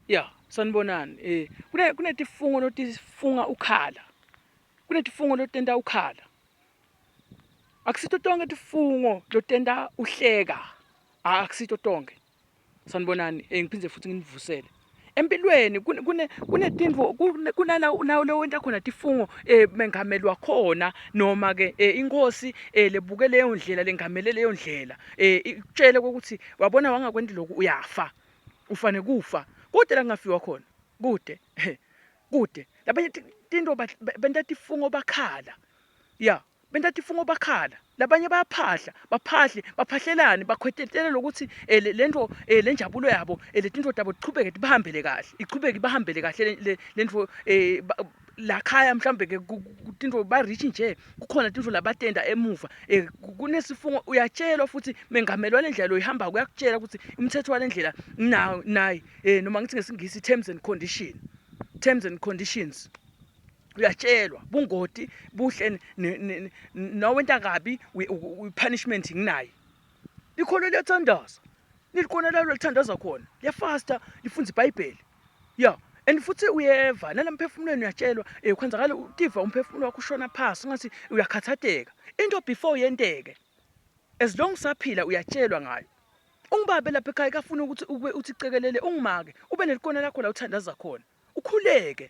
Ya, sanibonani. Eh, kune kunetifungo lotifunga ukhala. Kunetifungo lotenta ukhala. Akusito tonke tifungo lotenta uhleka. Akusito tonke. Sanibonani, eh ngiphinde futhi nginivusele. Empilweni kune kunetintfo kunala nawo lowenta khona tifungo eh mengameli wakhona noma ke eh, inkosi eh lebuke leyo ndlela lengamele leyo ndlela eh ikutshele ukuthi wabona wangakwenti lokhu uyafa. Ufa nekufa. Kude la kungafiwa khona. Kude. Kude. Labanye tinto benta tifungo bakhala. Ya, benta tifungo bakhala. Labanye bayaphahla, baphahle, baphahlelani, bakhwetetela lokuthi eh, lento eh, lenjabulo yabo eh, letinto tabo tichubeke tibahambele kahle. Ichubeke ibahambele kahle lento eh, la khaya mhlambe ke tinto ba rich nje kukhona tinto labatenda emuva eh, kunesifungo uyatshelwa futhi mengameli walendlela loyihamba kuyakutshela ukuthi umthetho walendlela nawo nayi eh, noma ngithi ngesingisi terms and condition terms and conditions uyatshelwa bungoti buhle nawenta kabi punishment nginayi likhona liyathandaza nilikona lalo lithandaza khona liyafasta lifunda ibhayibheli ya and futhi uyeva nalamphefumulweni uyatshelwa eh kwenzakala utiva umphefumulo wakho ushona phansi ngathi uyakhathateka into before yenteke as long usaphila uyatshelwa ngayo ungibabe lapha ekhaya kafuna ukuthi ube uthi cekelele ungimake ube nelikona lakho la uthandaza khona ukhuleke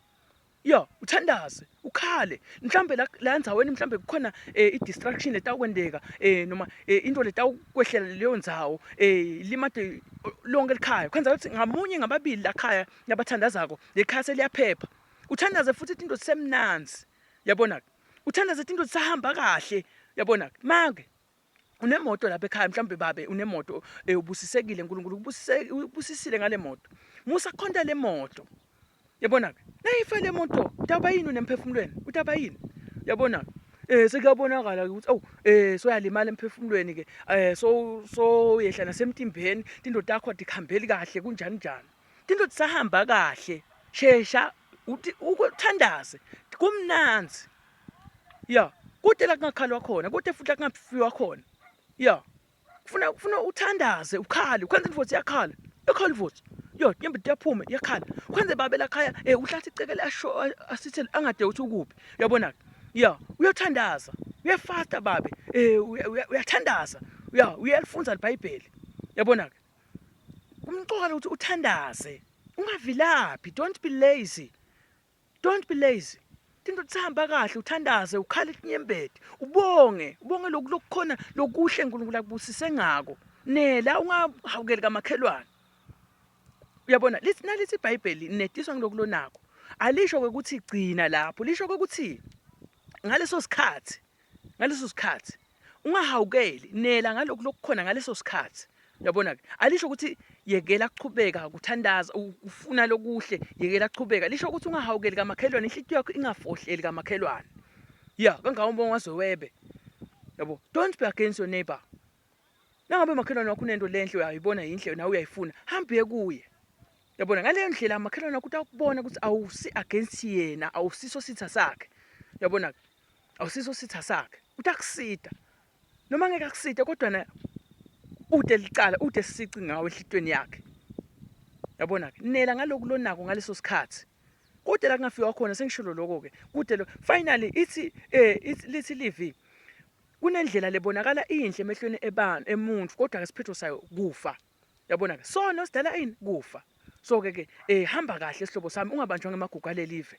ya uthandaze ukhale mhlambe la la ndzaweni mhlambe kukhona eh, i-distraction letawukwenteka eh, noma eh, into letawukwehlela leyo ndzawo eh, limate lonke likhaya kwenza ukuthi ngamunye ngababili lakhaya labathandazako lekhaya seliyaphepha uthandaze futhi into zisemnanzi yabona uthandaze into zisahamba kahle yabona make unemoto lapha ekhaya mhlawumbe babe unemoto eh, ubusisekile uNkulunkulu ubusise ubusisile ngale moto musa khonta le moto yabona ke nayifa le moto utaba yini unemphefumulweni utaba yini yabona eh sekuyabonakala ukuthi awu eh soyalimala emphefumulweni ke eh so so yehla nasemtimbeni tinto takho atikhambeli kahle kunjani njani tinto tisahamba kahle shesha uthi ukuthandaze kumnanzi ya kude la kungakhalwa khona kude futhi la kungafiwa khona ya kufuna kufuna uthandaze ukhale ukwenza invoice iyakhala yakhala invoice yo nyembe iyaphuma iyakhala ukwenze babe la khaya eh uhlathi icekele asho asithe angade uthi ukuphi uyabona ya uyothandaza uyafasta babe eh uyathandaza uya uyalifunza iBhayibheli yabona ke kumcoka ukuthi uthandaze ungavilaphi don't be lazy Don't be lazy. Tinto tisahamba kahle uthandaze ukhale tinyembeti ubonge ubonge lokhu lokukhona lokuhle uNkulunkulu akubusise ngako nela ungahawukeli kamakhelwane uyabona lithi nalithi iBhayibheli netiswa ngiloku lonako alisho ukuthi gcina lapho lisho ukuthi ngaleso sikhathi ngaleso sikhathi ungahawukeli nela ngalokhu lokukhona ngaleso sikhathi uyabona ke alisho ukuthi yekela kuchubeka kuthandaza ufuna lokuhle yekela kuchubeka lisho ukuthi ungahawukeli kamakhelwane inhliziyo yakho ingafohleli kamakhelwane ya kangaka umbongo waze webe yabo don't be against your neighbor nangabe umakhelwane wakho unento lenhle uyayibona yinhle nawe uyayifuna hamba uye kuye yabona ngaleyo ndlela umakhelwane wakho utakubona ukuthi awusi against yena awusiso sitha sakhe yabona awusiso sitha sakhe utakusida noma ngeke akuside kodwa na ude licala ude sici ngawe enhlitweni yakhe yabona ke nela ngaloku lonako ngaleso sikhathi kude la kungafikwa khona sengishilo lokho ke kude lo finally ithi eh ithi lithi livi kunendlela lebonakala inhle emehlweni ebantu emuntu kodwa ke siphetho sayo kufa yabona ke sono sidala ini kufa so ke ke eh hamba kahle sihlobo sami ungabanjwa ngemagugu alelive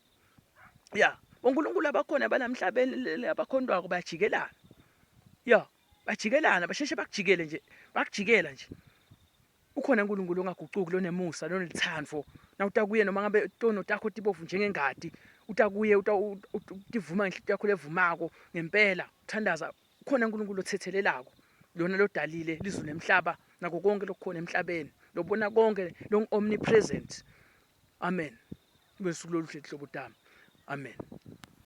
ya onkulunkulu abakhona balamhlabeni abakhontwako bayajikelana ya bajikelana basheshe bakujikele nje bakujikela nje ukhona uNkulunkulu ongaguquki lonemusa lonelithandvo nawutakuye noma ngabe tono takho tibovu njengengadi utakuye utivuma ngenhlitiyo yakho levumako ngempela uthandaza ukhona uNkulunkulu othethelelako lona lodalile lizulu nemhlaba nako konke lokukhona emhlabeni lobona konke long omnipresent amen kube usuku loluhle hlobo tami amen.